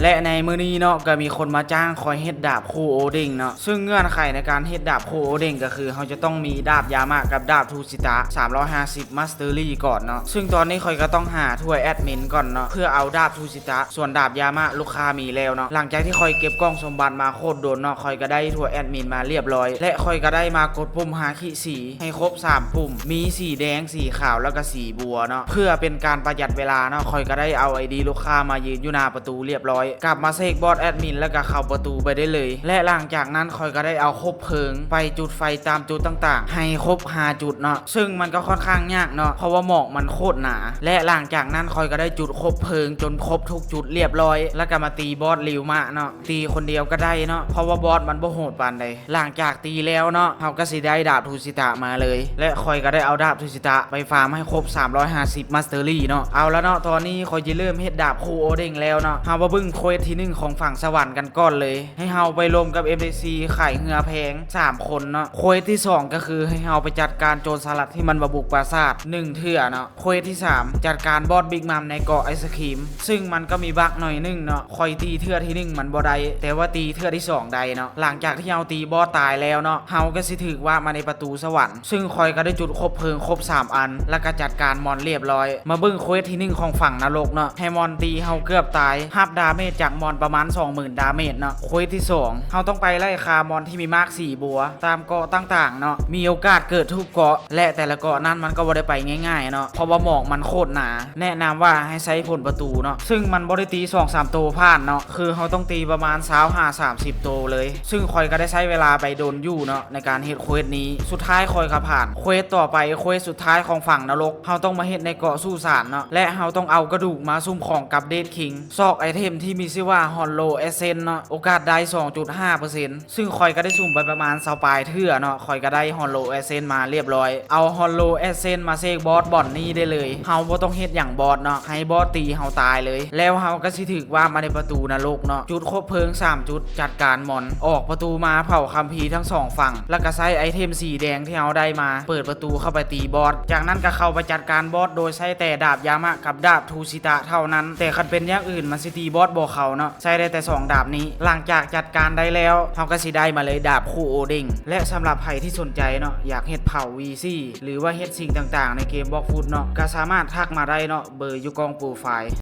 ແລະໃນມື້ນີ້ເນາະ ກໍມີຄົນມາຈ້າງຂ້ອຍເຮັດດາບຄູ່ໂອເດັງເນາະ. ຊຶ່ງເງື່ອນໄຂໃນການເຮັດດາບຄູ່ໂອເດັງກໍຄື ເຮົາຈະຕ້ອງມີດາບຢາມະກັບດາບທູຊິຕະ ສາມຮ້ອຍຫ້າສິບ Mastery ກ່ອນເນາະ. ຊຶ່ງຕອນນີ້ຂ້ອຍກໍຕ້ອງຫາຖ້ວຍແອັດມິນກ່ອນເນາະ ເພື່ອເອົາດາບທູຊິຕະ. ສ່ວນດາບຢາມະລູກຄ້າມີແລ້ວເນາະ. ຫຼັງຈາກທີ່ຂ້ອຍເກັບກ່ອງສົມບັດມາໂຄດດົນເນາະ ຂ້ອຍກໍໄດ້ຖ້ວຍແອັດມິນມາລຽບຮ້ອຍ ແລະຂ້ອຍກໍໄດ້ມາກົດປຸ່ມຮາຄິສີ ໃຫ້ຄົບສາມປຸ່ມ ມີສີແດງ ສີຂາວ ແລ້ວກໍສີບົວເນາະ. ເພື່ອເປັນການປະຢັດເວລາເນາະ ຂ້ອຍກໍໄດ້ເອົາໄອດີລູກຄ້າມາຢືນຢູ່ໜ້າປະຕູລຽບຮ້ອຍ ກັບມາເຊັກບອດແອັດມິນ ແລ້ວກໍເຂົ້າປະຕູໄປໄດ້ເລີຍ. ແລະຫຼັງຈາກນັ້ນຂ້ອຍກໍໄດ້ເອົາຄົບເພີງໄປຈຸດໄຟຕາມຈຸດຕ່າງໆ ໃຫ້ຄົບຫ້າຈຸດເນາະ. ຊຶ່ງມັນກໍຄ່ອນຂ້າງຍາກເນາະ ເພາະວ່າໝອກມັນໂຄດໜາ. ແລະຫຼັງຈາກນັ້ນຂ້ອຍກໍໄດ້ຈຸດຄົບເພີງຈົນຄົບທຸກຈຸດລຽບຮ້ອຍ ແລ້ວກໍມາຕີບອດລິວມະເນາະ. ຕີຄົນດຽວກໍໄດ້ເນາະ ເພາະວ່າບອດມັນບໍ່ໂຫດປານໃດ. ຫຼັງຈາກຕີແລ້ວເນາະ ເຮົາກໍຊິໄດ້ດາບທູຊິຕະມາເລີຍ ແລະຂ້ອຍກໍໄດ້ເອົາດາບທູຊິຕະໄປຟາມໃຫ້ຄົບສາມຮ້ອຍຫ້າສິບ Mastery ເນາະ. ເອົາລະເນາະ ຕອນນີ້ຂ້ອຍຈະເລີ່ມເຮັດດາບຄູ່ໂອເດັງແລ້ວເນາະ. ເຮົາມາເບິ່ງເຄວສທີໜຶ່ງຂອງຝັ່ງສະຫວັນກັນກ່ອນເລີຍ. ໃຫ້ເຮົາໄປລົມກັບ ເອັມ ເອັສ ຊີ ຂາຍເຫື່ອແພງສາມຄົນເນາະ. ເຄວສທີສອງກໍຄືໃຫ້ເຮົາໄປຈັດການໂຈນສະຫຼັດທີ່ມັນມາບຸກປາສາດໜຶ່ງເທື່ອເນາະ. ເຄວສທີສາມ ຈັດການບອດບິກມັມໃນເກາະໄອສະຄຣີມ. ຊຶ່ງມັນກໍມີບັກໜ້ອຍໜຶ່ງເນາະ ຂ້ອຍຕີເທື່ອທີໜຶ່ງມັນບໍ່ໄດ້ ແຕ່ວ່າຕີເທື່ອທີສອງໄດ້ເນາະ. ຫຼັງຈາກທີ່ເຮົາຕີບອດຕາຍແລ້ວເນາະ ເຮົາກໍຊິຖືກວາບມາໃນປະຕູສະຫວັນ. ຊຶ່ງຂ້ອຍກໍໄດ້ຈຸດຄົບເພີງຄົບສາມອັນ ແລ້ວກໍຈັດການມອນລຽບຮ້ອຍ. ມາເບິ່ງເຄວສທີໜຶ່ງຂອງຝັ່ງນະລົກເນາະ. ໃຫ້ມອນຕີເຮົາເກືອບຕາຍ ຮັບດາເມດຈາກມອນປະມານສອງໝື່ນດາເມດເນາະ. ເຄວສທີສອງ ເຮົາຕ້ອງໄປໄລ່ຂ້າມອນທີ່ມີມາກສີບົວຕາມເກາະຕ່າງໆເນາະ. ມີໂອກາດເກີດທຸກເກາະ ແລະແຕ່ລະເກາະນັ້ນມັນກໍບໍ່ໄດ້ໄປງ່າຍໆເນາະ ເພາະວ່າໝອກມັນໂຄດໜາ. ແນະນຳວ່າໃຫ້ໃຊ້ຜົນປະຕູເນາະ ຊຶ່ງມັນບໍ່ໄດ້ຕີສອງສາມໂຕຜ່ານເນາະ ຄືເຮົາຕ້ອງຕີປະມານຊາວຫາສາມສິບໂຕເລີຍ. ຊຶ່ງຂ້ອຍກໍໄດ້ໃຊ້ເວລາໄປດົນຢູ່ເນາະ ໃນການເຮັດເຄວສນີ້. ສຸດທ້າຍຂ້ອຍກໍຜ່ານ. ເຄວສຕໍ່ໄປ ເຄວສສຸດທ້າຍຂອງຝັ່ງນະລົກ ເຮົາຕ້ອງມາເຮັດໃນເກາະສຸສານເນາະ ແລະເຮົາຕ້ອງເອົາກະດູກມາສຸມຂອງກັບເດດຄິງ ຊອກໄອເທັມທີ່ມີຊື່ວ່າ Hollow Essence ເນາະ ໂອກາດໄດ້ສອງຈຸດຫ້າເປີເຊັນ. ຊຶ່ງຂ້ອຍກໍໄດ້ສຸ່ມໄປປະມານຊາວປາຍເທື່ອເນາະ ຂ້ອຍກໍໄດ້ Hollow Essence ມາລຽບຮ້ອຍ. ເອົາ Hollow Essence ມາເຊັກບອດບ່ອນນີ້ໄດ້ເລີຍ. ເຮົາບໍ່ຕ້ອງເຮັດຫຍັງບອດເນາະ ໃຫ້ບອດຕີເຮົາຕາຍເລີຍ ແລ້ວເຮົາກໍຊິຖືກວາບມາໃນປະຕູນະລົກເນາະ. ຈຸດຄົບເພີງສາມຈຸດ ຈັດການມອນ ອອກປະຕູມາເຜົາຄຳພີທັງສອງຝັ່ງ ແລ້ວກໍໃຊ້ໄອເທັມສີແດງທີ່ເຮົາໄດ້ມາເປີດປະຕູເຂົ້າໄປຕີບອດ. ຈາກນັ້ນກໍເຂົ້າໄປຈັດການບອດໂດຍໃຊ້ແຕ່ດາບຢາມະກັບດາບທູຊິຕະເທົ່ານັ້ນ ແຕ່ຄັນເປັນຢ່າງອື່ນມັນຊິຕີບອດບໍ່ເຂົ້າເນາະ. ໃຊ້ໄດ້ແຕ່ສອງດາບນີ້. ຫຼັງຈາກຈັດການໄດ້ແລ້ວ ເຮົາກໍຊິໄດ້ມາເລີຍດາບຄູ່ໂອເດັງ. ແລະສຳລັບໃຜທີ່ສົນໃຈເນາະ ຢາກເຮັດເຜົາ ວີຊີ ຫຼືວ່າເຮັດສິ່ງຕ່າງໆໃນເກມ Bloxroot ເນາະ ກໍສາມາດທັກມາໄດ້ເນາະ ເບີຢູ່ກ້ອງໂປຣໄຟລ໌.